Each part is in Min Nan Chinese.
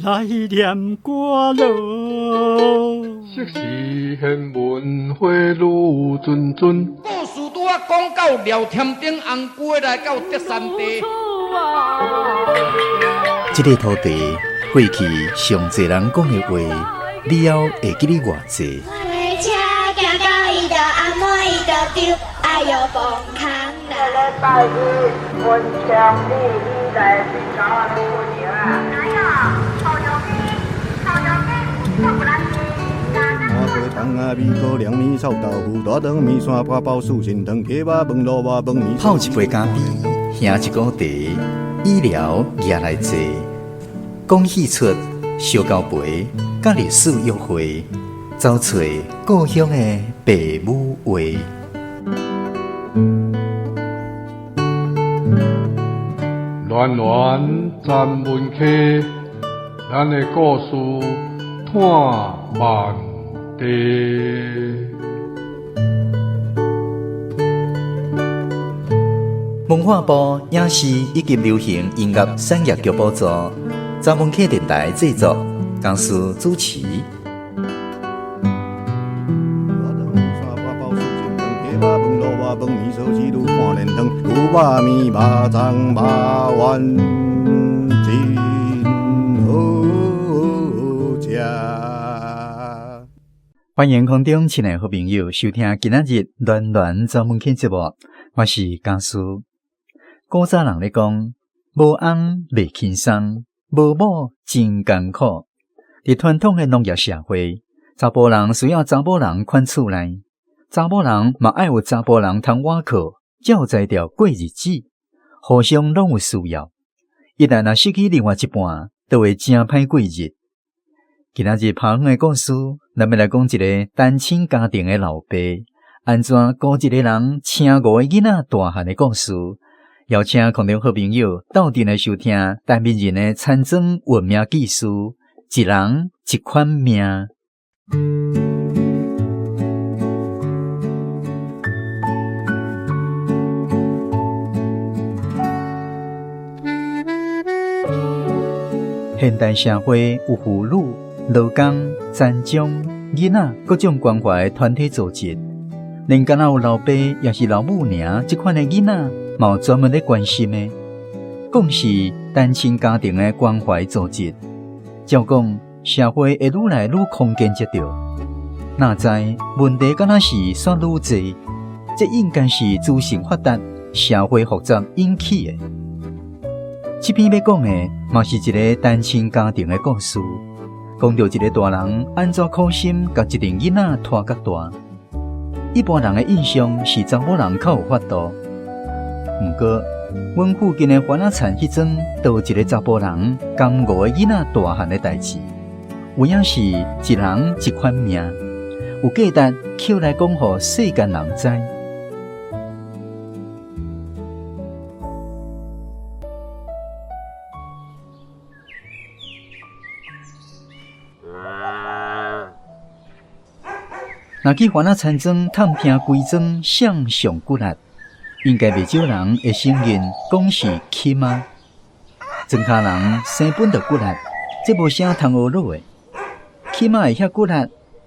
來念歌囉。昔時玄文花愈谆谆。故事拄仔講到廖添丁紅龜來到德山地。這个土地過去上濟人講的話，你猶會記得偌濟？泡一杯咖啡，喝一壺茶，醫療也來坐，講戲出燒交陪，佮歷史約會，走揣故鄉的爸母話。暖暖咱文溪，咱的故事伴万地。文化部影視以及流行音樂產業局補助，查文客電台製作，公司主持。歡迎空中親愛的好朋友收聽今仔日暖暖查文客節目，我是家師。古早人咧講，無翁袂輕鬆，無某真艱苦。佇傳統的農業社會，查埔人需要查某人看厝內，查某人嘛愛有查埔人通倚靠，才有才調過日子，互相攏有需要。一旦若失去另外一半，就會誠歹過日。今仔日拍遠的故事，咱欲來講一个單親家庭的老爸，按怎顧一个人請五个囡仔大漢的故事。邀請空中好朋友鬥陣來收聽陳明仁的田莊運命記事，一人一款命。現代社會有婦女、勞工、殘障、囡仔各種關懷團體組織，連敢若有老爸抑是老母爾，這款的囡仔嘛有專門咧關心的。講是單親家庭的關懷組織，照講社會會愈來愈空間才對。哪知問題敢若是煞愈濟，這應該是資訊發達、社會複雜引起的。這篇欲講的嘛是一个單親家庭的故事，講著一个大人按怎苦心共一陣囡仔拖甲大。一般人的印象是查某人較有法度，毋過阮附近的番仔田彼陣，就有一个查埔人共五个囡仔大漢的代誌，有影是一人一款命，有價值抾來講予世間人知。若去番仔田莊探聽規莊誰上骨力，應該袂少人會承認講是起碼。莊跤人生本就骨力，這無啥通學老的。起碼會遐骨力，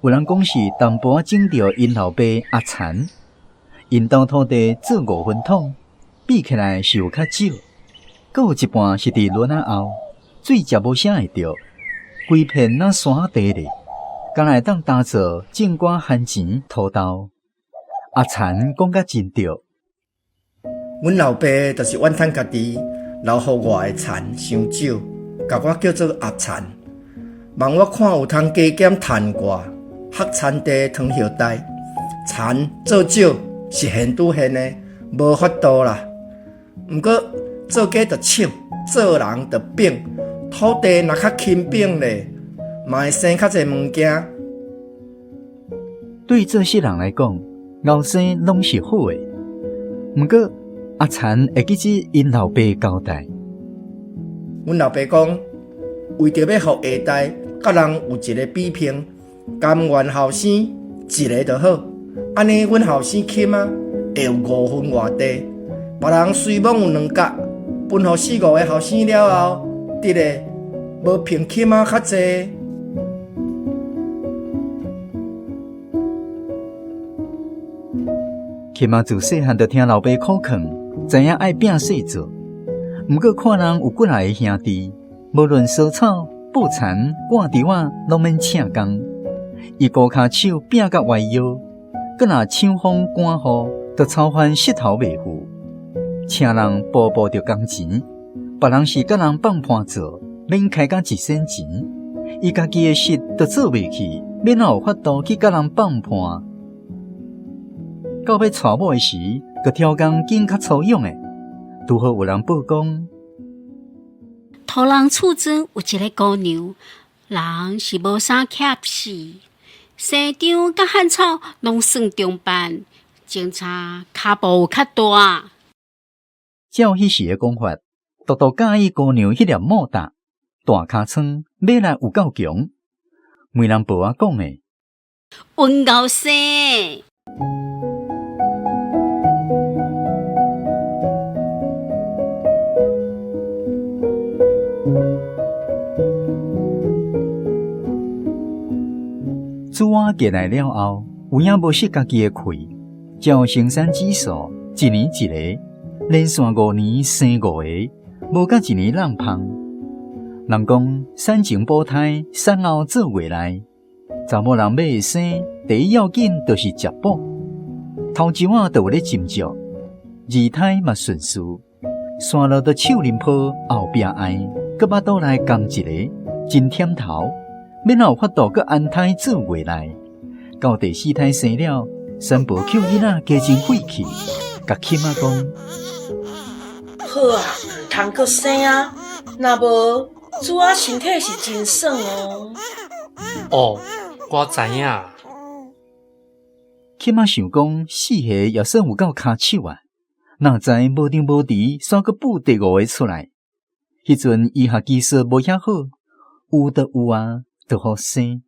有人講是淡薄仔種著𪜶老爸阿田，𪜶兜土地做五分土，比起來是有較少，閣有一半是佇崙仔後，水食無啥會著，規片若山仔地咧。敢若會當擔做種寡番薯土豆。阿田講甲真對。阮老爸就是怨嘆家己留予我的田傷少，共我叫做阿田。望我看有通加減趁寡，學田地糖葉代，田做少是現拄現的，無法度啦。毋過做雞就搶，做人就反，土地若較輕便咧，嘛會生較濟物件。對這世人來講，後生攏是好的。毋過阿田會記得𪜶老爸交代。阮老爸講，為著欲予下代佮人有一个比拼，甘願後生一个就好。按呢，阮後生起碼會有五分外地，別人雖罔有兩角，分予四五个後生了後，得咧。無憑起碼較濟。起碼自細漢就聽老爸苦勸，知影愛拼細做。毋過看人有幾若个兄弟，無論燒草、布田、割稻仔，攏免請工。伊孤跤手拼甲彎腰，閣若搶風趕雨，就操煩膝頭袂赴。請人步步著工錢，別人是佮人放伴做，免開甲一仙錢。伊家己的事都做袂去，欲哪有法度去佮人放伴？到欲娶某的時，閣挑工揀較粗勇的。拄好有人報講，土人厝庄有一个姑娘，人是無啥怯死，生長佮漢草攏算中範，淨差跤步有較大。照彼時的講法，獨獨佮意姑娘彼粒莫大，大尻川，馬力有夠強。媒人婆仔講的，溫厚生。煮仔過來了後，有影無失家己的氣，照生產指數，一年一個，連續5年生5個，無甲一年浪芳。人講產前保胎，產後做月內，查某人欲會生，第一要緊就是食補。頭一碗就有咧斟酌，二胎嘛順序，山路到樹林坡後壁愛，閣腹肚內含一個，真忝頭。欲哪有法度閣安胎做月內？到第四胎生了，三婆捡囡仔加真晦氣，共起仔講：好啊，毋通閣生啊！若無，主仔身體是真爽哦。哦，我知影。起碼想講四個也算有夠跤手啊，哪知無定無遲，煞閣哺第五個出來。彼陣醫學技術無遐好，有就有啊，就予生。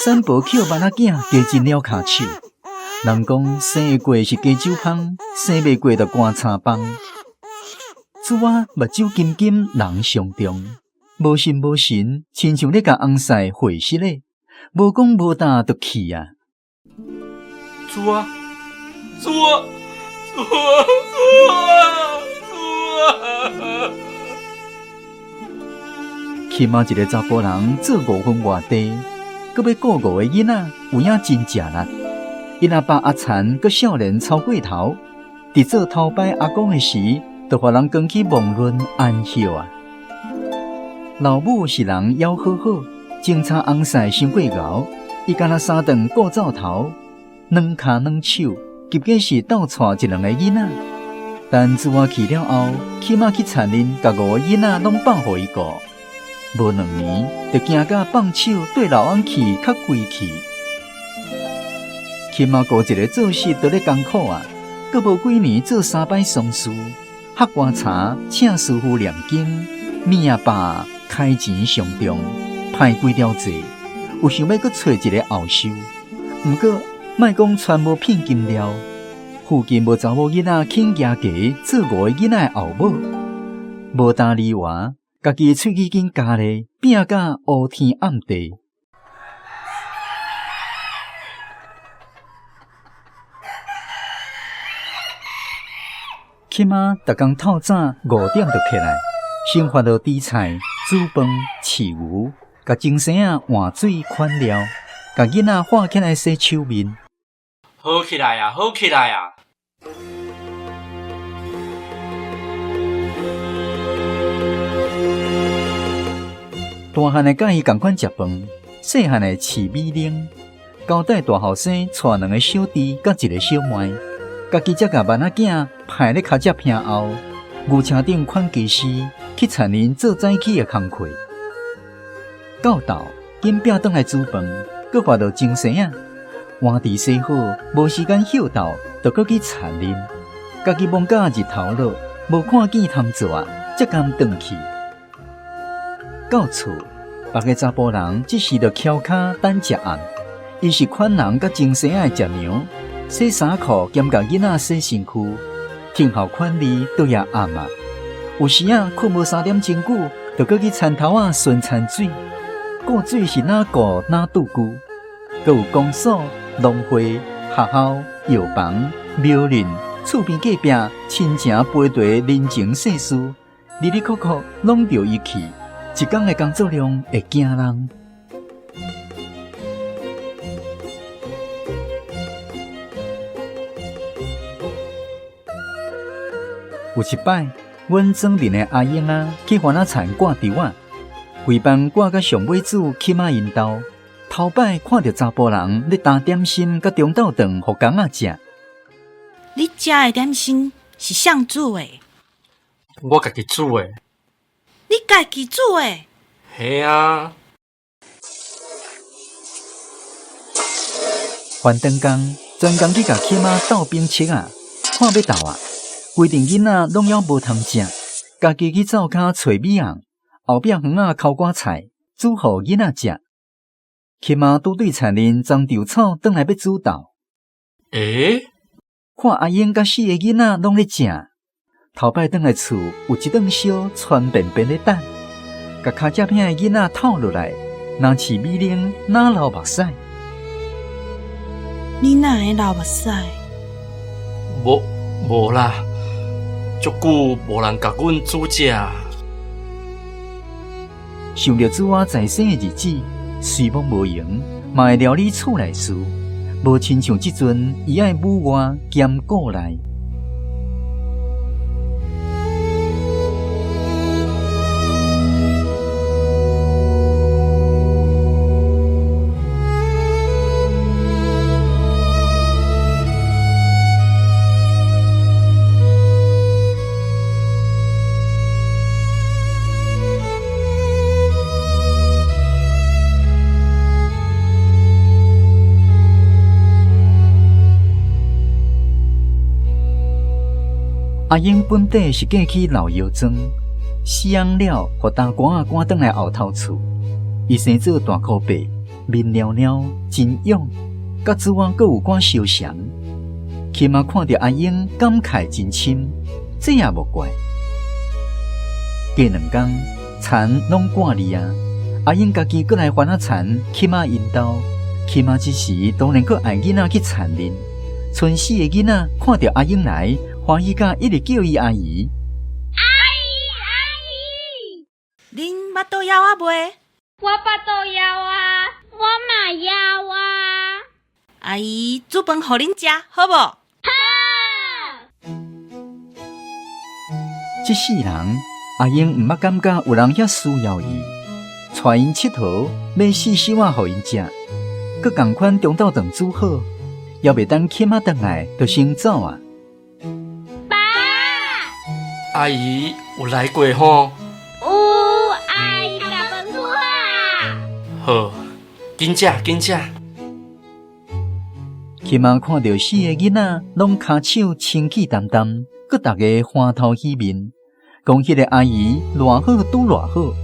三婆捡萬仔囝加真了跤手。人講生會過是加酒芳，生袂過就棺柴枋。主仔目睭金金，人上重，無神無神，親像咧共翁婿會失咧，無講無答就去啊。主啊，主啊，主啊，主啊，主啊！起碼一個查埔人做5分外地，閣欲顧5個囡仔，有影真食力。𪜶阿爸阿田閣少年操過頭，佇做頭擺阿公的時，就予人扛去妄論安歇啊。老母是人枵好好，淨差翁婿傷過敖，伊干焦三頓顧灶頭，兩跤兩手，結果是鬥帶一兩個囡仔。但自我去了後，起碼去田裡，共5個囡仔攏放予伊顧。無2年，就驚甲放手對老翁去較規氣。起碼顧一個做事都咧艱苦啊，閣無幾年做3擺喪事，喝棺柴，請師傅念經，物仔饱，開錢上重，歹幾條債，有想欲閣揣一个後壽。毋過莫講傳無片金料，附近無查某囡仔肯舉家做5個囡仔的後母，無大離活，家己的喙齿緊咬咧，拼甲烏天暗地。起碼逐工透早5點就起來，先發落煮菜、煮飯、飼牛，共精生仔換水款料，共囡仔喊起來洗手面。好起來啊！好起來啊！大漢的佮伊仝款食飯，細漢的飼米奶，交代大後生帶2個小弟佮1個小妹，家己才共萬仔囝派咧跤跡坪後，牛車頂款家私去田林做早起的工課。到晝緊拼轉來煮飯，閣發落精神仔，碗池洗好，無時間歇鬥，就閣去田林，家己忙甲日頭落，無看見通做啊，才甘轉去。到厝，別个查埔人這時就翹跤等食暗，伊是款人佮精生仔的食娘，洗衫褲兼共囡仔洗身軀，聽候款兒都也暗啊。有時啊，睏無3點鐘久，就閣去田頭仔巡田水，顧水是哪顧哪拄久，閣有公所、農會、學校、藥房、廟林、厝邊隔壁親情陪茶人情世事，哩哩扣扣攏著伊去，一工的工作量會驚人。有一擺，阮庄邻的阿英仔去番仔田割稻仔，规班割到上尾子起仔𪜶兜，头摆看著查埔人咧担点心佮中昼顿予工仔食。你食的点心是谁煮的？我家己煮的。你家己煮的？嘿啊。翻转工，专工去共起仔斗冰切仔，看欲斗啊！规阵囡仔攏犹无通食，家己去灶跤揣米红，后壁园仔抠寡菜，煮予囡仔食。起仔拄对田林鬃稻草转来欲煮豆。欸？看阿英佮四个囡仔攏咧食，头摆转来厝有一顿烧川便便咧等，共尻脊骿的囡仔吐落来，若饲米奶，哪流目屎？你哪会流目屎？无啦，足久无人共阮煮食。想著主仔在生的日子，虽罔无闲，嘛会料理厝内事，无亲像这阵，伊爱母外兼顾内。阿英本底是嫁去老药庄，死翁了，予大官仔赶转来后头厝。伊生做大箍白，面蔫蔫，真勇，佮主仔阁有寡相像。起码看著阿英感慨真深，这也无怪。过两工，田拢割哩啊，阿英家己阁来番仔田，起码𪜶兜，起码这时当然阁爱囡仔去田里。村四个囡仔看著阿英来，欢喜甲一直叫伊阿姨。阿姨，阿姨，恁腹肚枵啊未？我腹肚枵啊，我嘛枵啊。阿姨煮饭予恁食，好无？好。这世人，阿英毋捌感觉有人遐需要伊，带𪜶𨑨迌，买四手仔予𪜶食，阁仝款中昼顿煮好，犹袂等起仔转来，就先走啊。爸，阿姨有来过吼？有，阿姨共饭煮啊。好，紧食，紧食。起码看著四个囡仔拢跤手清气澹澹，阁逐个欢头喜面，讲彼个阿姨偌好拄偌好，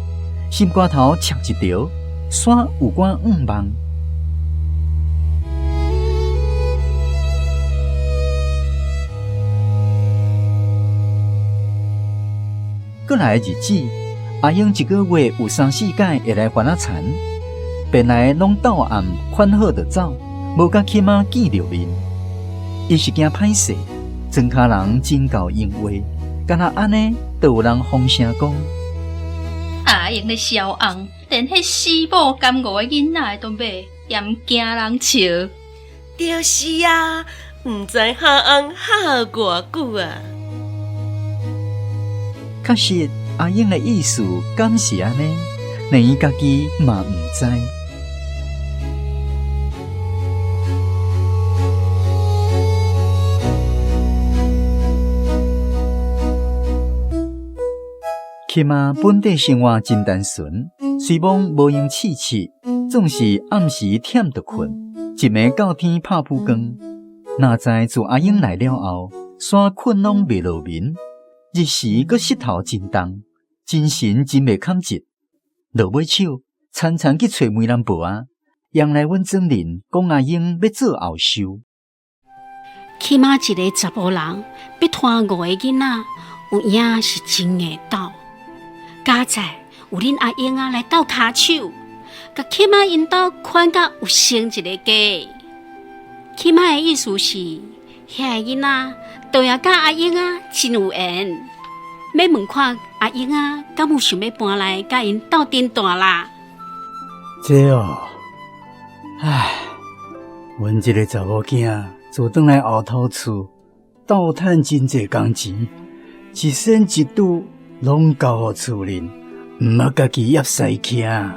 心肝头赤一条，煞有寡向望。过来的日子，阿英一个月有三四摆会来番仔田，便来拢斗暗款好就走，无佮起码见著面。伊是惊歹势，庄跤人真够闲话，敢若按呢，就有人风声讲，阿英咧痟翁，连彼死某甘五个囡仔都买，嫌惊人笑。就是啊，毋知痟翁痟偌久啊。确实，阿英的意思敢是按呢？连伊家己嘛毋知。起码本地生活真单纯，虽罔无闲试试，总是暗时忝著困，一暝到天拍晡光。哪知自阿英来了后，煞困拢袂落眠。日时阁膝头真重，精神真袂堪直。落尾手，田田去揣梅兰婆仔，扬来阮庄邻讲阿英欲做后寿。起码一个查埔人欲拖五个囡仔，有影是真会斗。佳哉，有恁阿英仔來鬥跤手，共起碼𪜶兜寬甲有成一个家。起碼的意思是，遐个囡仔倒也佮阿英仔真有緣。欲問看阿英仔，敢有想欲搬來佮𪜶鬥陣蹛啦？這哦，唉，阮這个查某囝自轉來後頭厝，鬥趁真濟工錢，一仙一拄攏交予厝恁，毋捌家己挹西徛。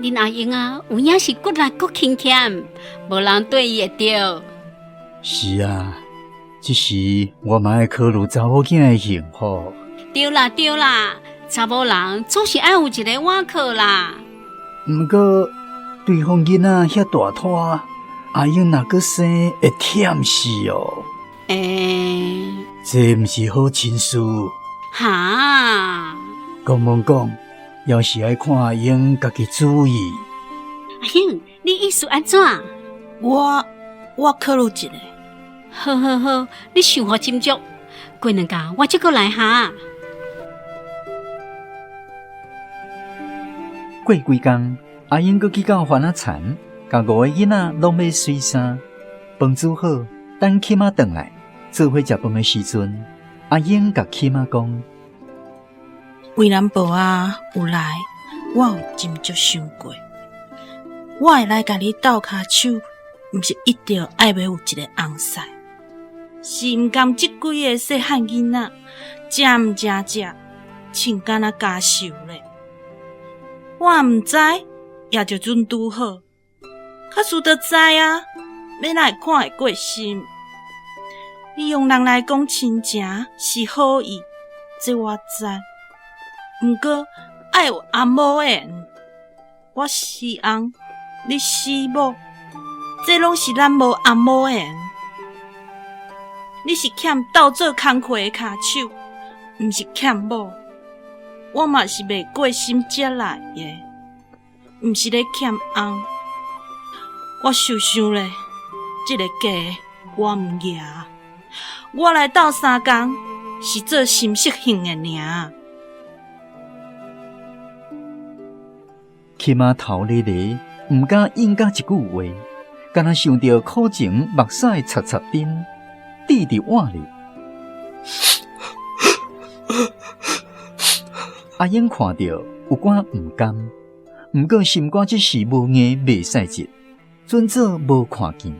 恁阿英仔有影是骨力閣勤儉，無人綴伊會著。是啊，這時我嘛愛考慮查某囝的幸福。對啦對啦，查某人總是愛有一个倚靠啦。毋過對方囡仔遐大拖，阿英若閣生會忝死哦。欸，這毋是好親事。哈？講罔講，猶是愛看阿英家己主意。阿英，你意思按怎？我考慮一下。好好好，你想予斟酌。過兩工我才閣來哈。過幾工，阿英閣去到番仔田，共五个囡仔攏買水衫，飯煮好，等起媽轉來，做伙食飯的時陣，阿英共起媽講：為南婆仔有來，我有斟酌想過，我會來共你鬥跤手，毋是一定愛欲有一个翁婿，是毋甘這幾个細漢囡仔食毋成食，穿敢若家獸咧。我毋知，也就陣拄好，較輸著知啊，欲哪會看會過心？你用人來講親情是好意，這我知。毋過愛有翁某緣，我死翁，你死某，這攏是咱無翁某緣。你是欠鬥做工課的跤手，毋是欠某。我嘛是袂過心才來的，毋是咧欠翁。我想想咧，這个家我毋攑，我來鬥相共是做心色型的爾。起碼頭咧咧，毋敢應佮一句話，敢若想著苦情目屎擦擦陣，滴佇碗裡。阿英看著有寡毋甘，毋過心肝這時無硬袂使執，準做無看見。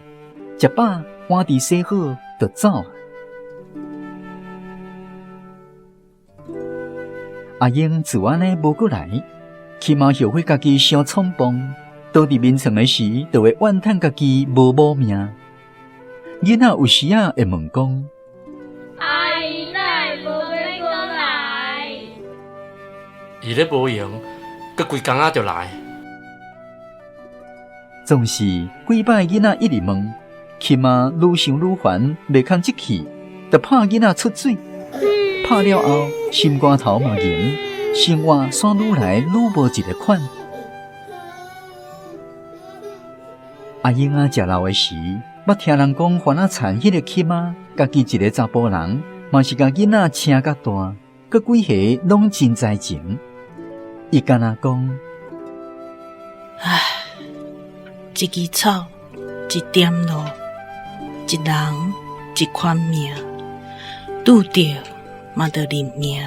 食飽碗佇洗好就走。阿英自按呢無閣來，起碼後悔家己傷衝動，倒佇眠床的時，就會怨嘆家己無某命。囡仔有時仔會問講：阿姨哪會無欲閣來？伊咧無閒，閣幾工仔就來。總是幾擺囡仔一直問，起碼愈想愈煩，袂堪這氣，就拍囡仔出水。拍了後，心肝頭嘛硬，生活煞愈來愈無一个款。阿英仔食老的時，捌聽人講，番仔田彼个起碼家己一个查埔人，嘛是共囡仔請甲大，閣幾个攏真才情。伊敢若講：唉，一枝草，一點露，一人，一款命，拄著嘛著認命。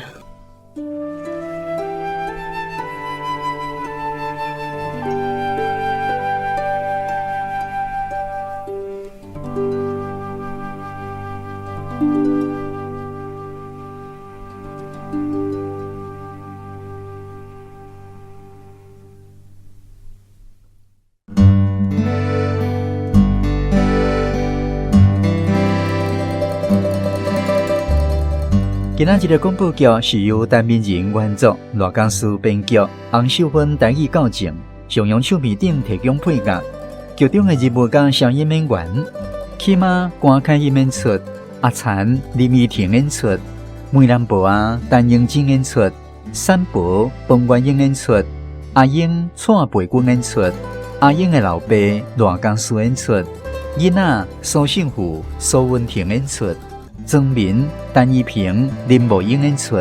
今仔這个廣播劇是由陳明仁原作，賴江詩編劇，洪秀芬台語教正，上揚唱片頂提供配樂。劇中的人物佮聲音演員，起碼關凱欣演出，阿田林依婷演出，梅蘭婆仔陳英珍演出，三婆彭元英演出，阿英蔡培君演出，阿英的老爸賴江詩演出，囡仔蘇勝富、蘇文婷演出。莊民、陳依萍、林慕英演出。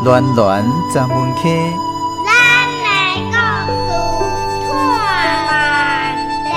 暖暖閘門溪。咱的故事托万地。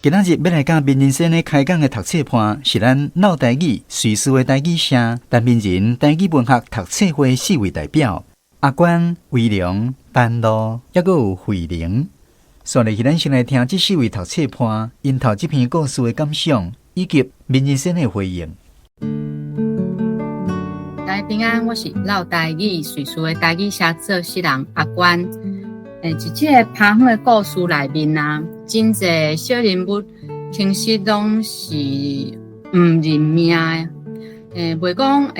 今仔日欲來佮民人先咧開講的讀冊伴，是咱落台語瑞士的台語社陳明仁台語文學讀冊會四位代表阿關、威龍、丹露，抑閣有慧玲。紲落去，咱先來聽這四位讀冊伴𪜶讀這篇故事的感想，以及民人先的回應。大家平安，我是落台語瑞士的台語社做事人阿關。佇這个拍園的故事內面啊，真濟小人物其實攏是毋認命的。袂講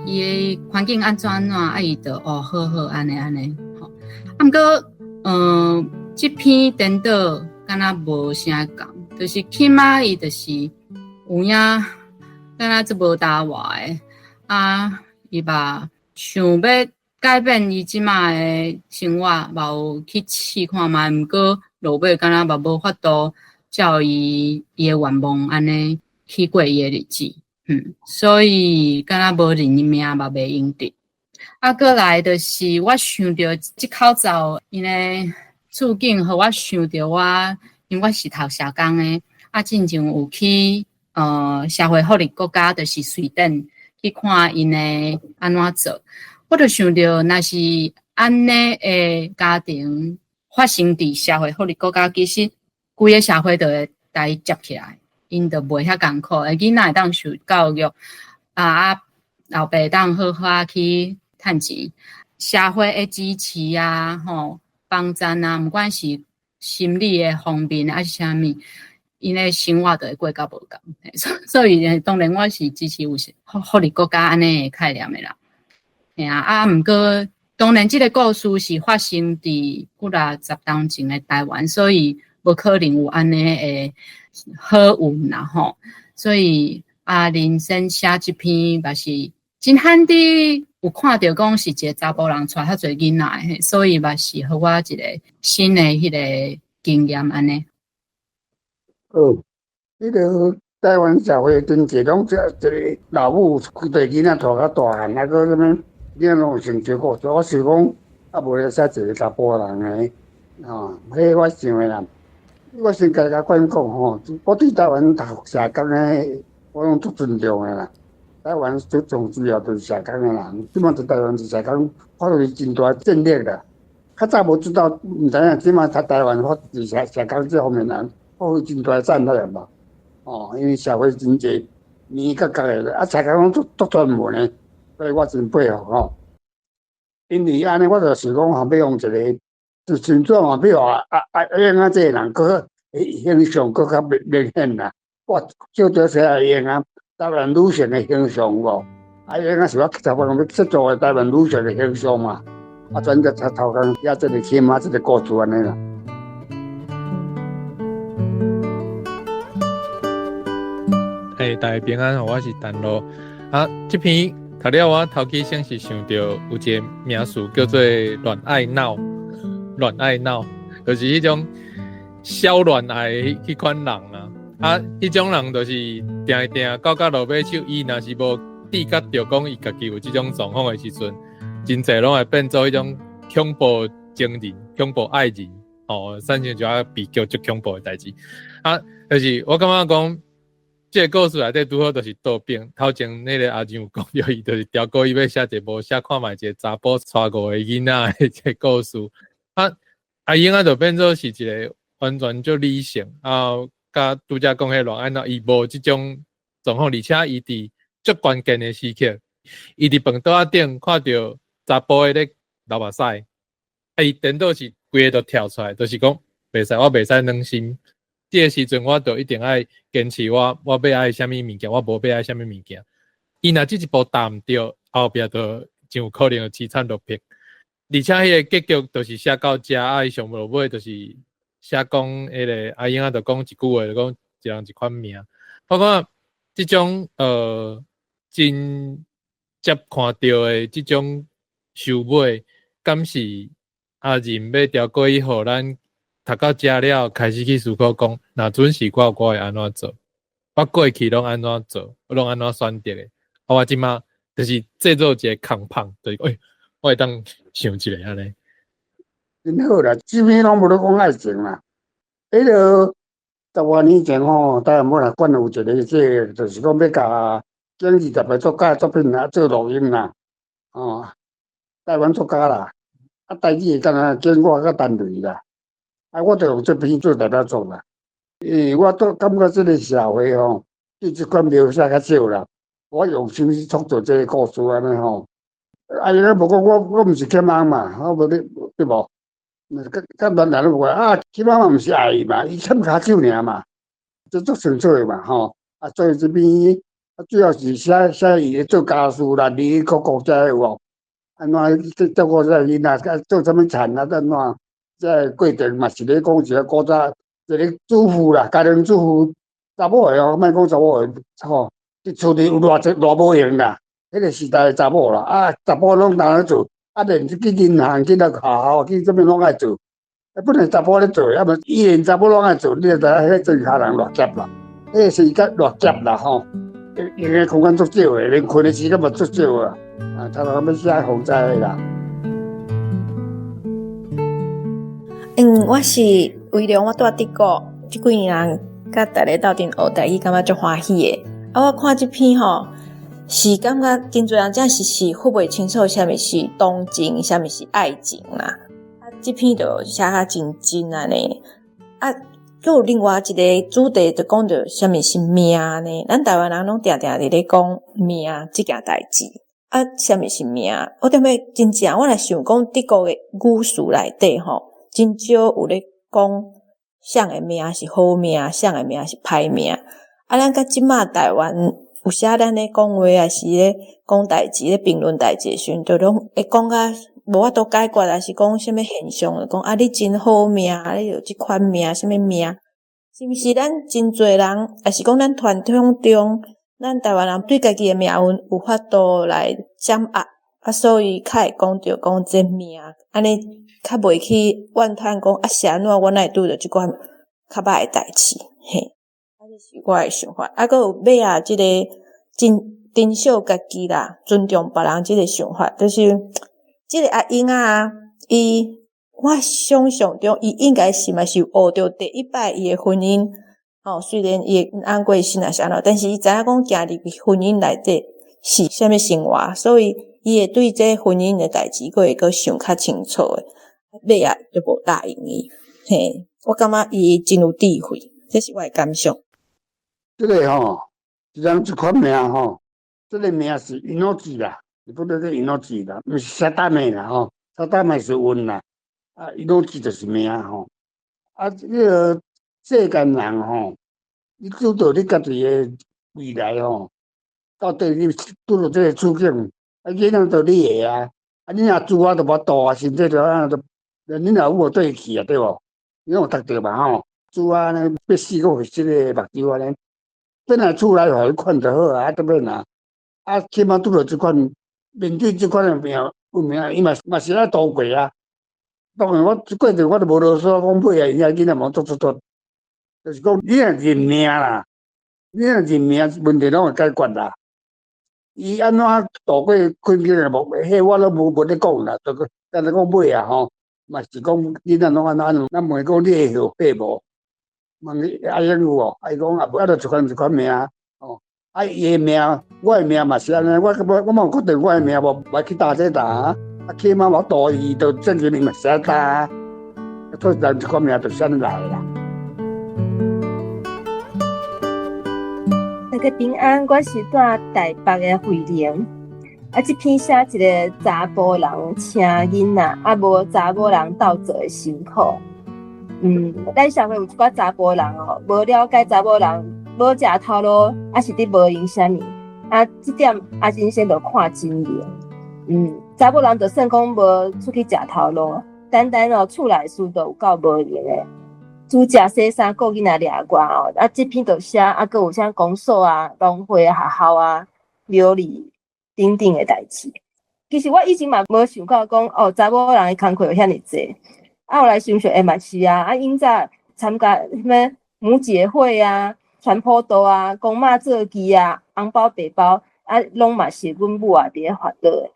伊的環境按怎按怎，啊伊就哦好好按呢按呢。吼，啊毋過，這篇顛倒敢若無啥仝，就是起碼伊就是有影，敢若足無焦活的，啊，伊嘛想欲改變伊這馬的生活，嘛有去試看覓，毋過落尾敢若嘛無法度照伊伊的願望按呢去過伊的日子，所以敢若無認命嘛袂用得。啊，閣來就是我想著這口罩𪜶的處境，予我想著我，因為我是讀社工的，啊，進前有去社會福利國家，就是瑞典去看𪜶的按怎做。我就想著，若是按呢的家庭發生佇社會福利國家，其實規个社會就會共伊接起來，𪜶就袂遐艱苦，囡仔會當受教育，啊，老爸會當好好去趁錢，社會的支持啊，吼，幫贊啊，毋管是心理的方面抑是啥物，𪜶的生活就會過較無仝。所以當然我是支持有福利國家按呢的概念的啦。嘿啊，啊，毋過當然，這个故事是發生佇幾若十冬前的台灣，所以無可能有按呢的好運啦吼。所以啊，人生寫這篇嘛是真罕得有看著講是一个查埔人帶遐濟囡仔的，所以嘛是予我一个新的彼个經驗按呢。好，彼个台灣社會真濟攏這一個老母規個囡仔帶較大漢，啊，閣啥物？囡仔攏有成就過，我想講，啊，無咧寫一個查埔人的，吼，彼我想的啦。我先共甲阮講吼，我對台灣讀社工的，我攏足尊重的啦。台灣最重要就是社工的人，這馬佇台灣做社工，發揮真大戰力啦。較早無知道，毋知影，這馬佇台灣發佇社工這方面人，發揮真大戰力嘛。哦，因為社會真濟面角角的，啊，社工攏足足專門的。所以我真佩服吼，因為按呢，我就想講，欲用一個，就像怎嘛，比如話阿英仔這個人，閣形象閣較明明顯啦。我少少寫阿英仔台灣女性的形象無？阿英仔是我頭先欲製作的台灣女性的形象嘛？啊，轉個頭頭工寫這個起碼這個故事按呢啦。欸，大家平安，我是陳露。啊，這篇。讀了我頭起先是想著有一个名詞叫做戀愛腦，戀愛腦就是彼種小戀愛彼款人啊。啊，彼種人就是定定到到落尾手，伊若是無知覺著講伊家己有這種狀況的時陣，真濟攏會變做彼種恐怖情人、恐怖愛人，哦，產生一寡悲劇足恐怖的代誌。啊，就是我感覺講。這个故事內底拄好就是倒反，頭前彼个阿仁有講著，伊就是調過伊欲寫一个無寫看覓一个查埔帶五个囡仔的這个故事。啊，阿英仔就變做是一个完全足理性，啊，佮拄才講彼戀愛腦，伊無這種狀況，而且伊佇足關鍵的時刻，伊佇飯桌仔頂看著查埔的咧流目屎，啊，伊顛倒是規个都跳出來，就是講袂使，我袂使軟心。這个時陣，我就一定愛堅持我欲愛啥物物件，我無欲愛啥物物件。伊若這一步踏毋著，後壁就真有可能會淒慘落魄。而且彼个結局就是寫到遮，啊，伊上落尾就是寫講彼个阿英仔就講一句話，就講一人一款命。我感覺這種真接看著的這種收尾，敢是阿仁欲調過去，予咱讀到遮了，開始去思考講，若準是我，我會按怎做？我過去攏按怎做？我攏按怎選擇的？啊，我這馬就是製造一个空縫，就是欸，我會當想一下按呢。真好啦，這邊攏無咧講愛情啦。彼个十外年前吼，台灣文學館有一个這个，就是講欲共前20個作家作品啊做錄音啦，哦，台灣作家啦，啊，台語的敢若揀我佮陳雷啦，啊，我就用這篇做代表作啦。因為我都感覺這个社會吼，對這款描寫較少啦，我用心去創作這个故事按呢吼。啊，伊無講我我毋是欠翁嘛，我無你對無？佮佮原來攏無啊，起碼嘛毋是愛伊嘛，伊欠跤手爾嘛，這足清楚的嘛吼。啊，所以這邊啊，主要是寫寫伊做家事啦，離國國家有無？按怎去照顧這个囡仔，啊做啥物田啊？按怎？這个過程嘛是咧講一个古早一个主婦啦，家庭主婦查某的哦，莫講查某的吼，佇厝裡有偌濟偌無閒啦，彼个時代的查某啦，啊，查埔攏當咧做。啊，連去銀行、去到學校、去啥物攏愛做，啊，本來查埔咧做，啊無以前查某攏愛做，你就知影彼莊跤人偌澀啦，彼个時間偌澀啦吼，閒的空間足少的，連睏的時間嘛足少啊，啊，差不多欲寫防災的啦。嗯，我是威龍，我住德國，這幾年人佮大家鬥陣學台語，感覺足歡喜的。啊，我看這篇吼，是感覺真濟人真是是分袂清楚啥物是同情，啥物是愛情啦。啊，這篇就寫甲真真按呢。啊，閣有另外一个主題，就講著啥物是命呢？咱台灣人攏定定佇咧講命這件代誌。啊，啥物是命？我踮咧真正，我來想講德國的語詞內底吼，真少有咧講啥个命是好命，啥个命是歹命。啊，咱佮這馬台灣有時咱咧講話，抑是咧講代誌、咧評論代誌的時陣，就攏會講甲無法度解決，抑是講啥物現象，就講啊，你真好命，啊，你有這款命，啥物命？是毋是咱真濟人，抑是講咱傳統中，咱台灣人對家己的命運有法度來掌握，啊，所以較會講著講這命，按呢較袂去怨嘆講啊，是按怎我哪會拄著這款較歹的代誌，嘿。啊，這是我的想法。啊，閣有尾仔這个真珍惜家己啦，尊重別人這个想法，就是這个阿英仔，伊我想象中伊應該是嘛是有學著第一擺伊的婚姻，吼，雖然伊的翁過身抑是按怎，但是伊知影講行入去婚姻內底是啥物生活，所以伊會對這婚姻的代誌，閣會閣想較清楚的。尾仔就無答應伊，嘿，我感覺伊真有智慧，這是我的感想。這个吼，一人一款命吼，這个命是命啦，日本叫命啦，毋是啥大命啦吼，啥大命是運啦，啊，命就是命吼。啊，這个世間人吼，你拄著你家己的未來吼，到底你拄著這个處境，啊，囡仔都你的啊，啊，你若自我都無度啊，身體就按怎都，你若有無對去啊，對無？你攏有讀著嘛吼？主啊，呢欲死閣會這个目睭按呢，本來厝內予伊管就好啊，啊，特別若啊，起碼拄著這款面對這款的命運命，伊嘛嘛是愛渡過啊。當然我這過程我都無囉嗦，講尾啊，伊囝仔嘛足足足，就是講你若認命啦，你若認命，問題攏會解決啦。伊按怎渡過困境的無？彼我攏無咧講啦，就敢若講尾啊吼，嘛是講囡仔攏按怎按怎，咱問伊講你會後悔無？問伊阿英有無？啊伊講啊無，啊就一款一款命吼。啊伊的命，我的命嘛是按呢，我我嘛有決定我的命無，無去擔這擔啊。起碼我渡伊，就證明伊嘛是愛擔啊。所以人一款命就是按呢來的啦。大家平安，我是住台北的慧玲。啊，這篇寫一个查埔人請囡仔，啊無查某人鬥做的辛苦。咱社會有一寡查埔人哦，無了解查某人無食頭路，抑是佇無閒啥物。啊，這點阿金先就看真明。查某人就算讲无出去食头路，单单哦厝内事都有够无闲的。煮食、洗衫、顾囡仔掠外哦，啊，这篇就写啊，阁有啥公所啊、农会啊、学校啊、庙里等等的代志。其实我以前嘛无想到讲哦，查某人的工课有遐尔济。啊，后来想想，欸嘛是啊，啊，𪜶早参加啥物母姐会啊、传普渡啊、公妈做机啊、红包白包啊，拢嘛是阮母啊伫咧烦恼的。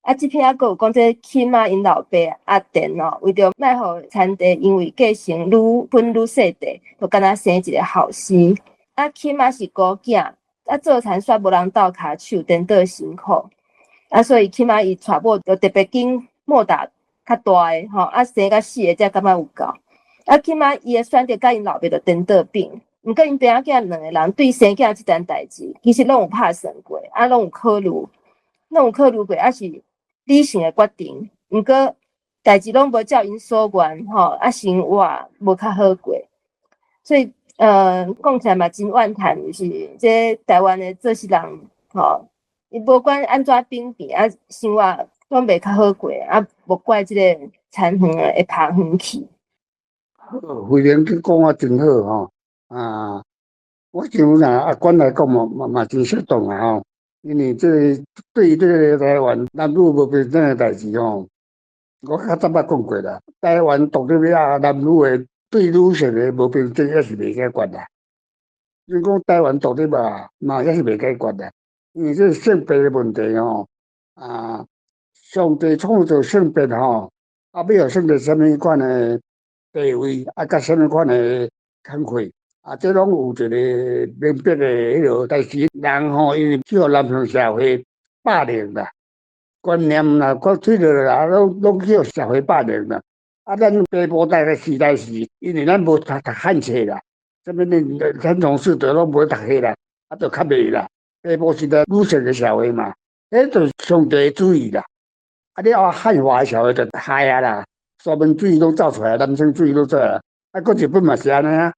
啊，这篇犹阁有讲这起码𪜶老爸阿田哦，为著莫予田地因为继承愈分愈细块，就干焦生一个后生。啊，起码是孤囝，啊，做田煞无人斗跤手，颠倒辛苦。啊，所以起码伊娶某就特别紧莫打较大的吼，啊，生甲四个才感觉有够。啊，起码伊的选择佮𪜶老爸就颠倒变。毋过𪜶爸仔囝两个人对生囝这件代志，其实拢有拍算过，啊，拢有考虑，拢有考虑过，啊是理性的决定。毋过代志拢无照𪜶所愿吼，啊，生活无较好过。所以，讲起来嘛真怨叹，就是这台湾的做事人吼，伊无管按怎变变，啊，生活拢袂较好过，啊，莫怪这个田园会拍远去。好，慧玲你讲啊真好吼，啊，我想若阿关来讲嘛嘛真适当啊吼，因为这个对这个台湾男女无平等的代志吼，我较早捌讲过啦。台湾独立了，男女的对女性的无平等也是袂解决啦。你讲台湾独立啊，嘛也是袂解决啦，因为这个性别的问题吼，啊，上帝创造性别吼，啊，欲予性别啥物款的地位，啊，佮啥物款的工课，啊，这拢有一个明白的彼落。但是人吼，因为去予男性社会霸凌啦，观念啦，搁推落啦，拢去予社会霸凌啦。啊，咱爸母代的时代是，因为咱无读汉册啦，啥物恁三从四德拢无读册啦，啊，就较袂啦。爸母时代女性的社会嘛，彼就是上帝的旨意啦。啊，你后汉化的社会就害啊啦。沙文主义拢走出来，男性主义拢出来，啊，阁日本嘛是按呢啊，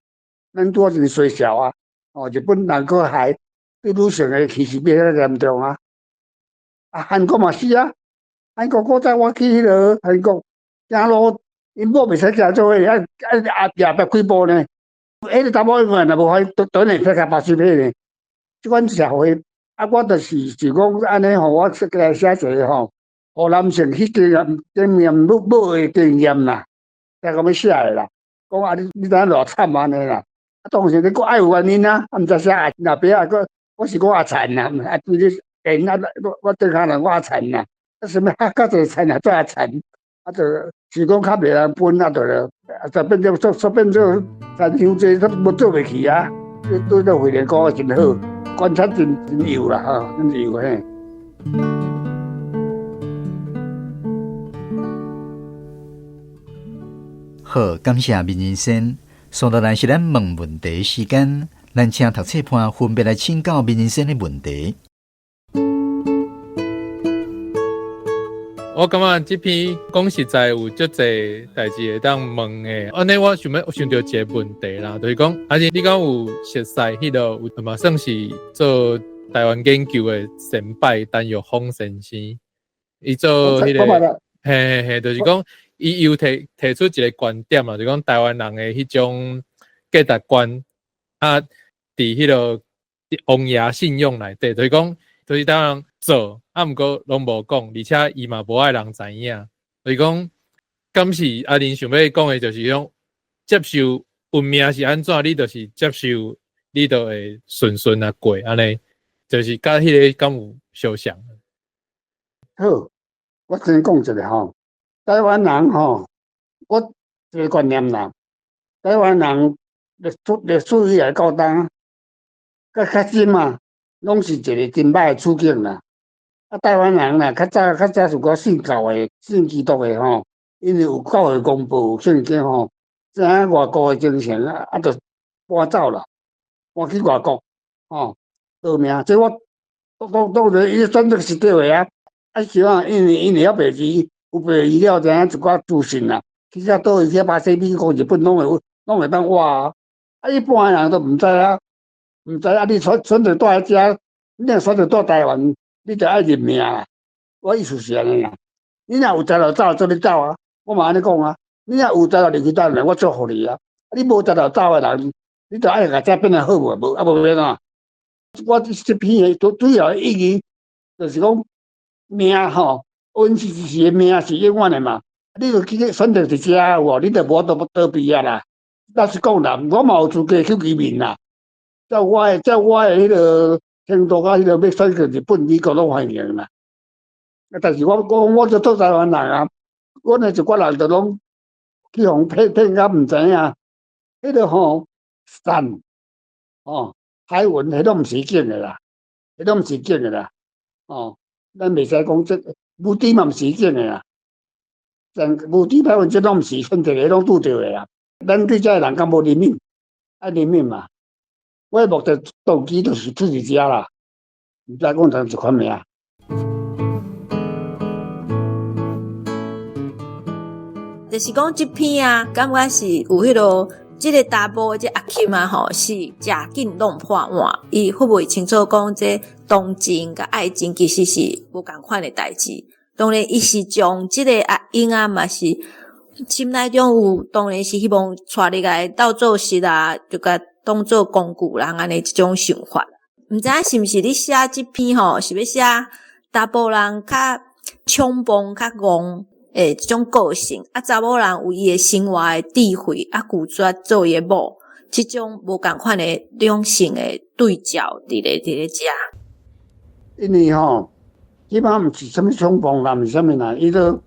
咱拄仔真衰小啊，哦，日本人阁害对女性的歧视变遐严重啊，啊，韩国嘛是啊，韩国古早我去彼落韩国行路，𪜶某袂使行做伙，啊啊后壁几步呢？彼个查某伊若无法，等会撇甲巴士尾呢。这款社会，啊，我就是想讲按呢吼，我来写一个吼。予男性去经验经验母母的经验啦，才咁欲写的啦。讲啊，你知影偌惨按呢啦？啊，当时你阁爱有原因啊，啊，毋知啥老爸啊，阁我是讲阿田啦，啊，对你因啊，我顶下人我阿田啦，啊，啥物较较济田啊，做阿田，啊，就是讲较袂人分啊，就啊，就变做说变做田伤济，都无做袂去啊。对对，慧莲讲得真好，观察真幼啦，吼，真幼嘿。好，感谢明仁先。接落来是咱问问题时间，咱请读册伴分别来请教明仁先的问题。我感觉这篇讲实在有足济代志会当问的，按呢我想欲想著一个问题啦，就是讲，啊是你敢有熟似彼个有嘛算是做台湾研究的前辈陈玉峰先生，伊做彼个，嘿嘿嘿，就是讲。伊有提出一个观点嘛，就讲台湾人的彼种价值观啊，伫彼个王爷信仰内底，就是讲，就是台湾人做，啊，毋过拢无讲，而且伊嘛无爱人知影，就是讲，敢是啊？恁想欲讲的，就是讲接受运命是按怎，你就是接受，你就会顺顺啊过，按呢，就是佮彼个敢有相像？好，我先讲一下吼。台湾人吼，我一个观念啦。台湾人历史以来到今，佮较深啊，拢是一个真歹的处境啦。啊，台湾人啦，较早是讲信教的、信基督的吼，因为有教会公报、有圣经吼，知影外国的精神啊，啊，就搬走啦，搬去外国吼，逃命。这我当然伊选择是对的啊。啊，是啊，因为犹袂记。有白字了，知影一寡资讯啦。去到佗位去巴西、美国、日本，拢会当活啊。啊，一般的人都毋知啊，毋知啊。你选择蹛伫遮，你若选择蹛台湾，你就爱认命啦。我意思是按呢啦。你若有才调走，做你走啊，我嘛按呢講啊。你若有才調入去鬥，我祝福你啊。你無才調走的人，你就愛共這變得好無？無啊無欲按怎？我這篇的主要的意義，就是講命吼，運是是命是永遠的嘛。你就去選擇佇遮有無？你就無法度逃避啊啦。老實講啦，我嘛有資格去移民啦。照我的彼個程度佮彼個欲選擇日本、美國攏歡迎啦。啊，但是我就做台灣人啊，阮的一寡人就攏去予騙騙甲毋知影，彼個吼散吼海雲，彼攏毋是假的啦，彼攏毋是假的啦，哦，咱袂使講這無挃嘛毋是假的啦，但無挃海雲這攏毋是選擇的，攏拄著的啦。咱對這个人敢無憐憫？愛憐憫嘛？我的目的動機就是出佇遮啦，毋知講成一款名。就是講這篇啊，感覺是有彼個這个查埔的這阿金啊吼，是食緊弄破碗，伊分袂清楚講這同情佮愛情其實是無仝款的代誌。當然，伊是將這個阿英啊，嘛是心內中有，當然是希望帶入來鬥做事啊，就共當做工具人按呢這種想法。毋知影是毋是咧寫這篇吼，是欲寫查埔人較衝動、較戇的這種個性，啊，查某人有伊的生活的智慧，啊，拒絕做伊的某，這種無仝款的兩性的對照，佇咧遮。因為吼，起碼毋是啥物衝動啦，毋是啥物啦，伊都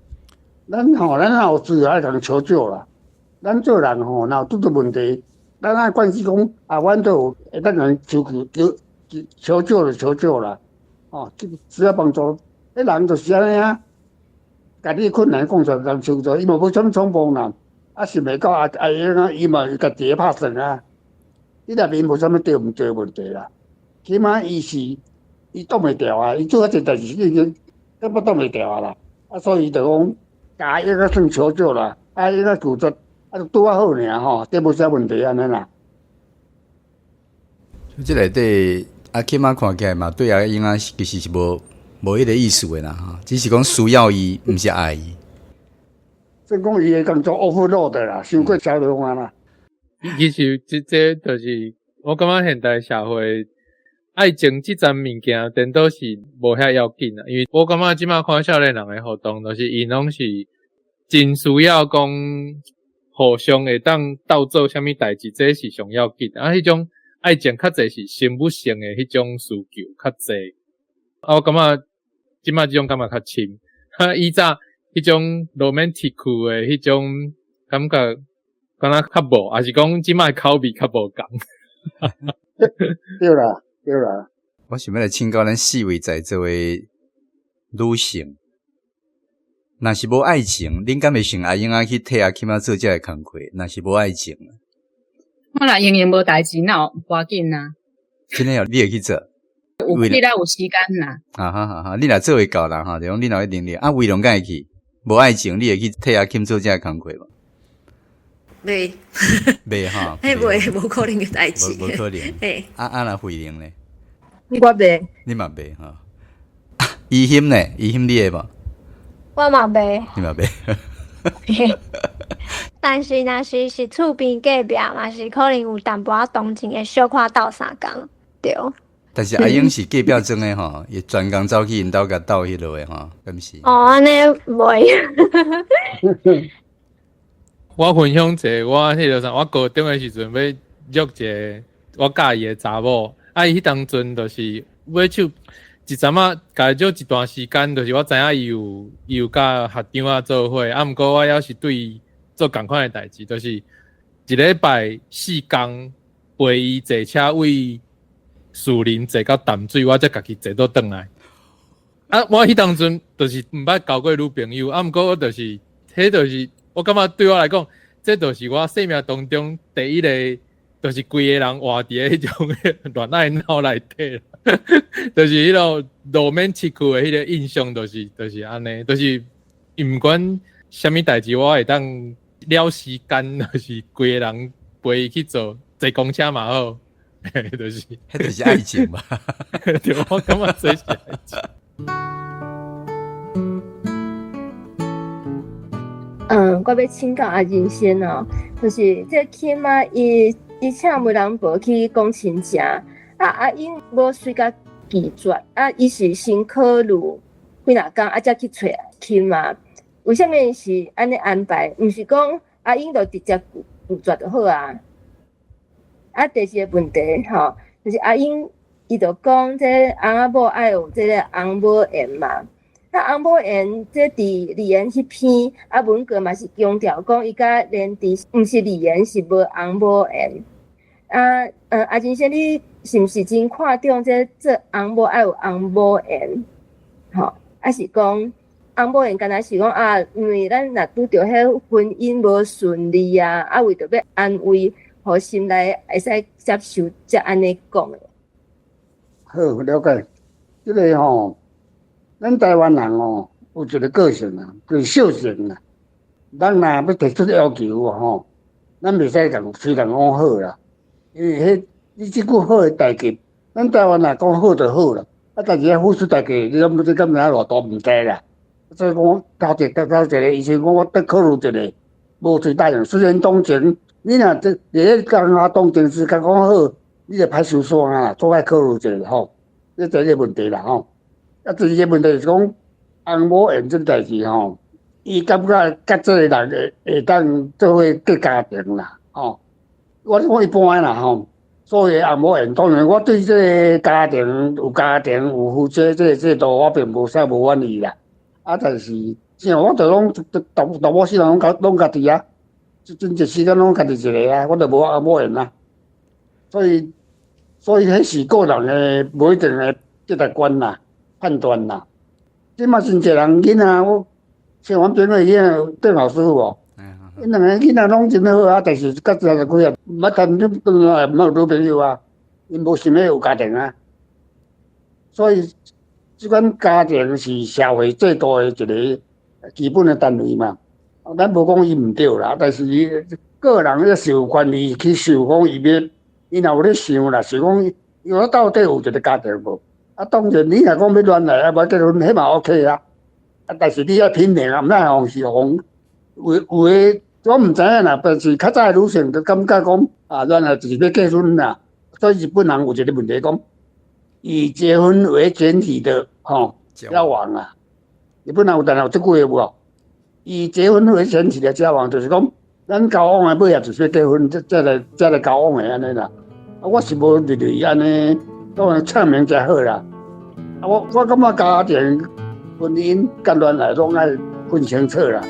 咱吼，咱若有需要愛共求救啦。咱做人吼，若有拄著問題，咱愛關心講啊，阮都有會當共求救、求求救就求救啦。哦，需要幫助，彼人就是按呢啊。共你困難講出來，共求助，伊嘛無啥物衝動啦。啊，想袂到阿阿英啊，伊嘛是家己拍算啊。你內面無啥物對毋對問題啦。起碼伊是伊擋袂牢啊，伊做遐濟代誌已經根本擋袂牢啊啦。啊，所以就講，共阿英仔算求救啦，阿英仔拒絕，啊，就拄仔好爾吼，這無啥問題按呢啦。這內底阿金仔看起來嘛，對阿英仔其實是無彼個意思的啦，吼，只是講需要伊，毋是愛伊。算講伊的工作 overload 啦，傷過超量啊啦。其實這就是我感覺現代社會愛情這層物件，顛倒是無遐要緊啊。因為我感覺這擺看少年人的活動，就是𪜶攏是真需要講互相會當鬥做啥物代誌，這是上要緊。啊，彼種愛情較濟是生物性的彼種需求較濟。啊，我感覺這擺這種感覺較深。哈，以早彼種 romantic 的彼種感覺，敢若較無，抑是講這擺口味較無仝。對啦，對啦。我想欲來請教咱四位在座的女性，若是無愛情，恁敢會想阿英仔去替阿金仔做這个工課？若是無愛情，我若閒閒無代誌，那有無要緊啊？真的哦，你會去做？有你若有時間啦。哈哈哈哈，你若做會到啦吼，就講你若有能力，啊，魏龍敢會去？無愛情，你會去替阿金做這个工課無？袂。袂吼。彼袂，無可能的代誌。無可能。嘿。啊啊，若慧玲咧？我袂。你嘛袂吼？怡欣咧？怡欣你會無？我嘛袂。你嘛袂。但是若是厝邊隔壁嘛是可能有淡薄仔同情，會小可鬥相共，對。但是阿英是隔壁庄的吼，伊專工走去𪜶兜共鬥彼落的吼，敢是？哦，按呢袂。我分享一个，我彼个啥，我高中的時陣欲約一個我佮意的查某，啊，伊彼當陣就是尾手一陣仔，共伊約一段時間，就是我知影伊有佮學長仔做伙，啊，毋過我猶是對伊做仝款的代誌，就是一禮拜四工陪伊坐車為樹林坐到淡水，我才家己坐倒轉來。啊，我彼當陣就是毋捌交過女朋友，啊，毋過我就是，彼就是。我感覺對我來講，這就是我生命當中第一個，就是規个人活佇彼種戀愛腦內底，就是彼個 romantic 的彼個印象，就是按呢，就是毋管啥物代誌，我會當了時間，就是規个人陪伊去做，坐公車嘛好，就是，彼就是愛情嘛。對，我感覺這是愛情。嗯，我欲請教阿仁先哦，就是這起碼伊伊請媒人婆去講親情，啊阿英無隨共拒絕，啊伊是先考慮幾若工，啊才去揣親媽。為啥物是按呢安排？毋是講阿英就直接拒絕就好啊？啊，第二个問題吼，就是阿英伊就講這翁仔某愛有這个翁母緣嘛。啊，翁母緣這佇李延彼篇啊，文革嘛是強調講伊佮連佇毋是李延是無翁母緣。啊，阿金先你是毋是真看重這做翁某愛有翁母緣？吼，啊是講翁母緣，敢若是講啊，因為咱若拄著彼婚姻無順利啊，啊為著欲安慰，予心內會使接受，才按呢講的。好，了解。這个吼，咱台灣人吼有一个個性啊，就是小性啦。咱若欲提出要求吼，咱袂使共隨人講好啦，因為彼你這句好的代誌，咱台灣若講好就好啦，啊，但是遐付出代價，你敢你敢知影偌大毋知啦。所以講，頭一頭一个醫生講，我得考慮一下，無喙答應。雖然當前你若這佇咧感覺當前是共講好，你就歹受損啊啦，總愛考慮一下吼。這第一个問題啦吼。啊，第二个問題是講，翁某緣這代誌吼，伊感覺佮這个人會會當做伙結家庭啦，吼。我講一般的啦吼，所以翁某緣，當然我對這个家庭有家庭有夫妻這个制度，我並無啥無滿意啦。啊，但是像我就攏大大某世人攏攏家己啊，真濟時間攏家己一个啊，我就無翁某緣啊。所以，所以彼是個人的，無一定的價值觀啦、判斷啦。這馬真濟人囡仔，我像阮朋友囡仔鄧老師傅無，𪜶兩個囡仔攏真好啊，但是佮三十幾啊，毋捌談轉來，毋捌有女朋友啊，𪜶無想欲有家庭啊。所以，這款家庭是社會制度的一个基本的單位嘛。咱無講伊毋對啦，但是伊個人咧是有權利去想講伊欲，伊若有咧想啦，想講伊我到底有一个家庭無？啊，當然你若講欲戀愛啊，欲結婚，彼嘛 OK 啊。啊，但是你愛品命啊，毋通予是予有有的，我毋知影啦。但是較早的女性就感覺講啊，戀愛就是欲結婚啦。所以日本人有一个問題講，以結婚為前提的吼交往啊。日本人有當有這句話無？以結婚為前提的交往，就是講咱交往的尾仔就是欲結婚，才來交往的按呢啦。啊，我是無認為按呢，當然唱名才好啦。啊，我我感覺家庭、婚姻佮戀愛攏愛分清楚啦。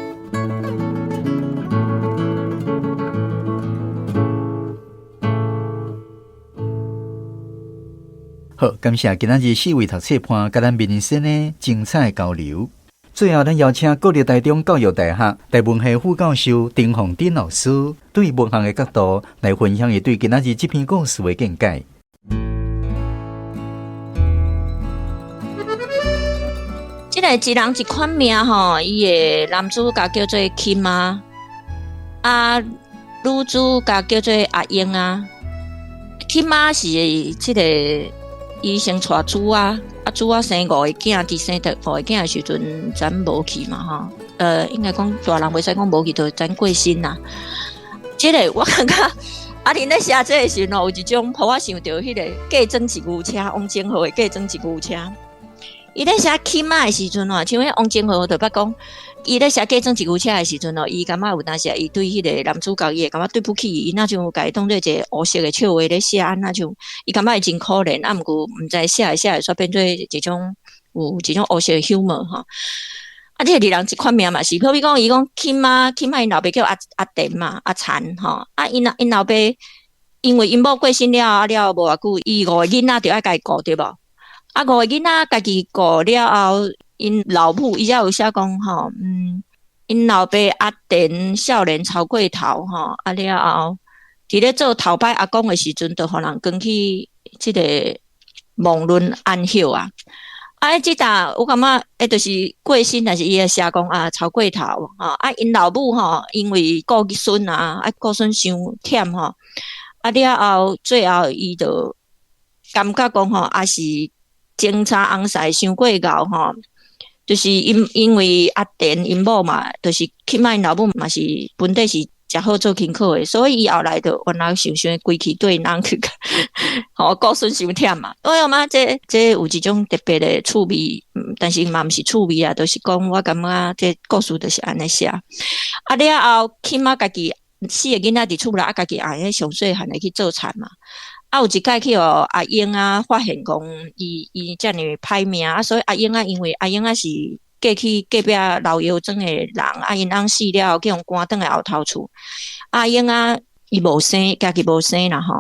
好，感謝今仔日四位讀冊伴佮咱面生的精彩交流。最後，咱邀請國立台中教育大學台文系副教授丁鳳珍老師，對文學的角度來分享伊對今仔日這篇故事的見解。這个一人一款命吼，伊的男主角叫做金啊，啊女主角叫做阿英啊。金啊是這个伊先娶主啊，啊主啊生五个囝，佇生第五个囝的時陣，咱無去嘛吼。應該講大人袂使講無去，就咱過身啦。這个我感覺啊，恁咧寫這个時陣，有一種，予我想著彼个嫁妝一牛車，王晶豪的嫁妝一牛車。伊咧寫起碼的時陣吼，像彼王晶豪就捌講，伊咧寫嫁妝一牛車的時陣吼，伊感覺有當時伊對彼个男主角，伊會感覺對不起伊，若像共伊當做一个烏色的笑話咧寫，啊，若像伊感覺伊真可憐，啊，毋過毋知寫會寫會煞變做一種有一種烏色的 humor 吼。啊，這個二人一款命嘛是，好比講伊講起碼起碼𪜶老爸叫阿阿田嘛，阿田吼，啊，𪜶𪜶老爸因為𪜶某過身了啊了無偌久，伊五个囡仔著愛家己顧對無？啊，五个囡仔家己顧了後，𪜶老母伊才有寫講吼，嗯，𪜶老爸阿田少年吵過頭吼，啊了後，佇咧做頭擺阿公的時陣，就予人扛去這个望崙安歇啊。啊，這搭我感覺，彼就是過身，但是伊會寫講啊，吵過頭吼。啊，𪜶老母吼，因為顧孫啊，啊顧孫傷忝吼，啊了後最後伊就感覺講吼，也是前查翁婿傷過𠢕吼，就是因為阿田𪜶某嘛，就是起碼𪜶老母嘛是本底是誠好做辛苦的，所以伊後來就原來想想規氣對人去，吼，顧孫傷忝嘛。我感覺這有一種特別的趣味，但是嘛毋是趣味啊，就是講我感覺這故事就是按呢寫。啊了後，起碼家己四個囡仔佇厝內，啊家己也會上細漢的去做田嘛。啊，有一擺去予阿英仔發現講，伊遮爾歹命啊，所以阿英仔因為阿英仔是過去隔壁老油庄的人，啊，𪜶翁死了後，去予趕轉來後頭厝。阿英仔伊無生，家己無生啦吼。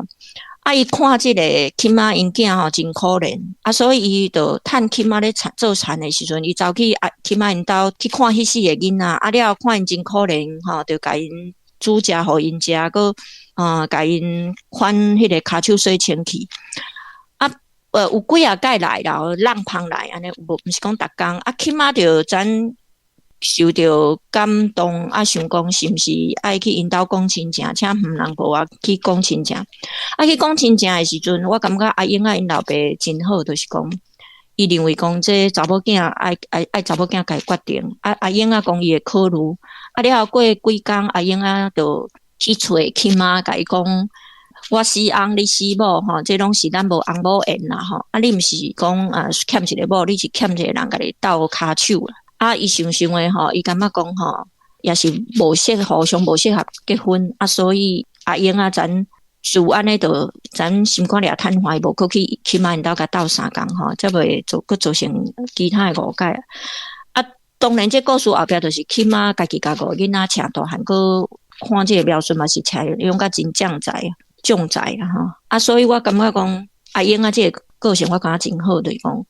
啊，伊看這個起碼𪜶囝吼真可憐，啊，所以伊就趁起碼咧做田的時陣，伊走去啊起碼𪜶兜去看彼四個囡仔，啊了後看𪜶真可憐吼，就共𪜶煮食予𪜶食，閣共𪜶翻彼個跤手洗清氣。啊，有幾仔擺來啦，浪芳來按呢，無，毋是講逐工。啊，起碼就咱受著感動，啊，想講是毋是愛去𪜶兜講親情，請黃人婆仔去講親情。啊，去講親情的時陣，我感覺阿英仔𪜶老爸真好，就是講伊認為講這查某囝愛查某囝家己決定。啊，阿英仔講伊會考慮。啊，了後過幾工，阿英仔就去揣起媽，共伊講，我死翁，你死某吼，這攏是咱無翁某緣啦吼。啊，你毋是講啊欠一個某，你是欠一個人共你鬥跤手啦。啊，伊想想的吼，伊感覺講吼，也是無適合，上無適合結婚啊，所以阿英仔咱自按呢，就咱心肝裡坦懷，無閣去起碼𪜶兜共鬥相共吼，才袂做閣造成其他的誤解。啊，當然這故事後壁就是起碼家己共五個囡仔請大漢，閣看這個描述嘛是請用甲真將才，將才啦吼。啊，所以我感覺講阿英仔這個個性，我感覺真好，就是講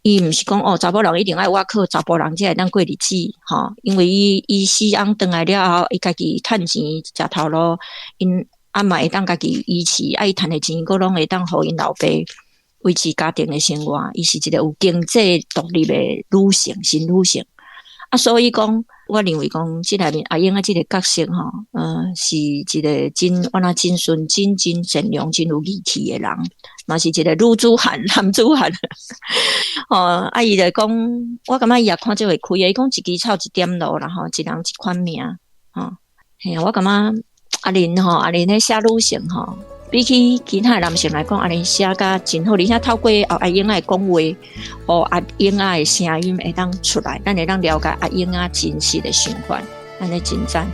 伊毋是講哦，查某人一定愛倚靠查埔人才會當過日子吼，因為伊死翁轉來了後，伊家己趁錢食頭路，𪜶啊嘛會當家己維持，啊伊趁的錢閣攏會當予𪜶老爸維持家庭的生活，伊是一個有經濟獨立的女性，新女性。啊，所以講，我認為講，這內面阿英仔這個角色吼，是一個真，我若真純真、真善良、真有義氣的人，嘛是一個女子漢、男子漢。吼，啊，伊就講，我感覺伊也看這會開的，伊講一支草一點露啦吼，一人一款命，吼，嘿啊，我感覺阿玲吼，阿玲咧寫女性吼，比起其他的男性來講，阿玲寫甲真好，而且透過阿英仔的講話，予阿英仔的聲音會當出來，咱會當了解阿英仔真實的想法，按呢真讚。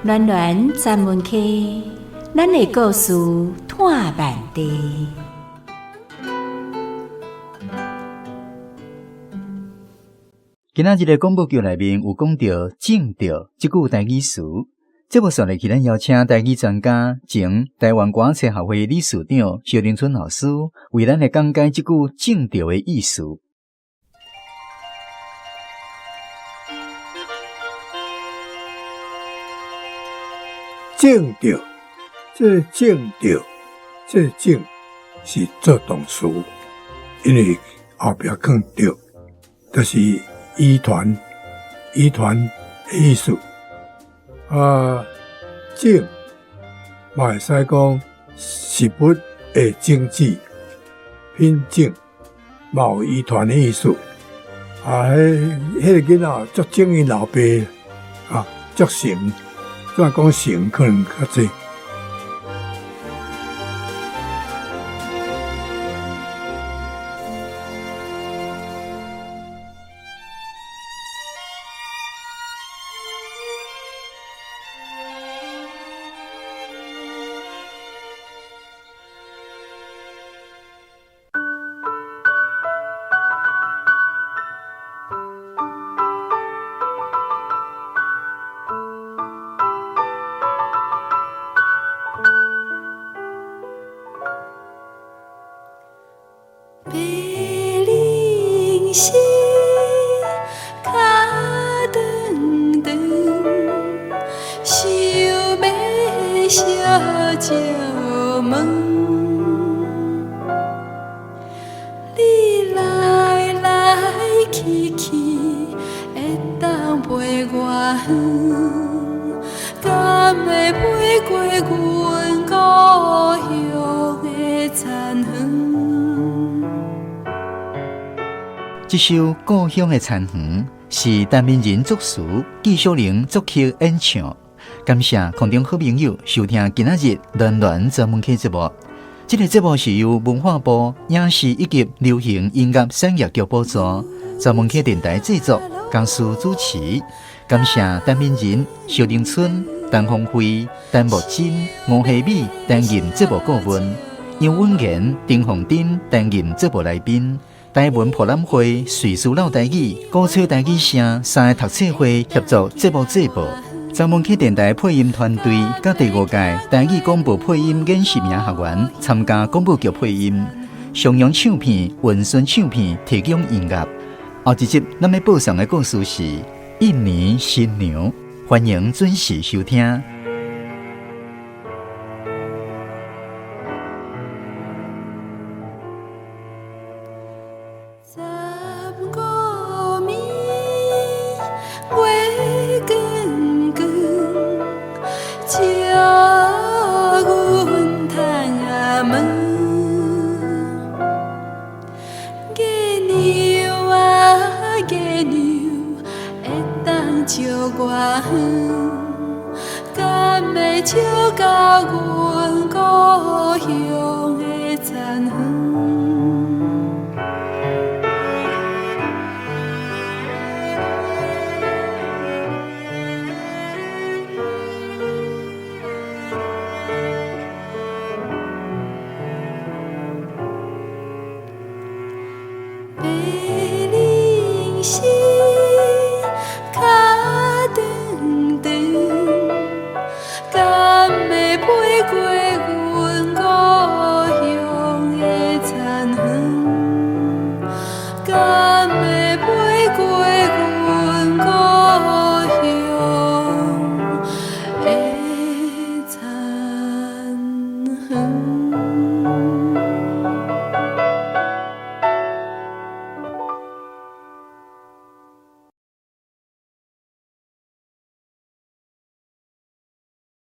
暖暖专门区，咱的故事拖慢地。今仔日的廣播劇內面有講到種著這句台語詞，節目煞落去，咱邀請台語專家、前台灣歌仔戲學會理事長蕭玲春老師為咱來講解這句種著的意思。種著，這種著，這種是做動詞，因為後壁放著，就是遺傳，遺傳的意思。啊，種嘛會使講食物的種子、品種，嘛有遺傳的意思。啊，彼個囡仔足種𪜶老爸，啊，足成。怎講成可能較濟。白灵溪，脚长长，想欲相招问。這首《故鄉的田園》是陳明仁作詞，紀曉玲作曲演唱。感謝空中好朋友收聽今仔日暖暖專門客節目。這個節目是由文化部影視以及流行音樂產業局補助，專門客電台製作，江蘇主持。感謝陳明仁、蕭玲春、陳鳳慧、陳木珍、吳希美擔任節目顧問，楊文賢、丁鳳珍擔任節目來賓。台文博覽會、瑞士老台語、鼓吹台語聲三个讀冊會協助節目製播。專門客電台配音團隊佮第五屆台語廣播配音演習營學員參加廣播劇配音，松陽唱片、雲順唱片提供音樂。後一集咱欲播送的故事是《印尼新娘》，歡迎準時收聽。十五暝月光光，照阮窗仔门。月娘啊月娘，会当照偌远？敢会照到阮故乡的田园？白翎鷥。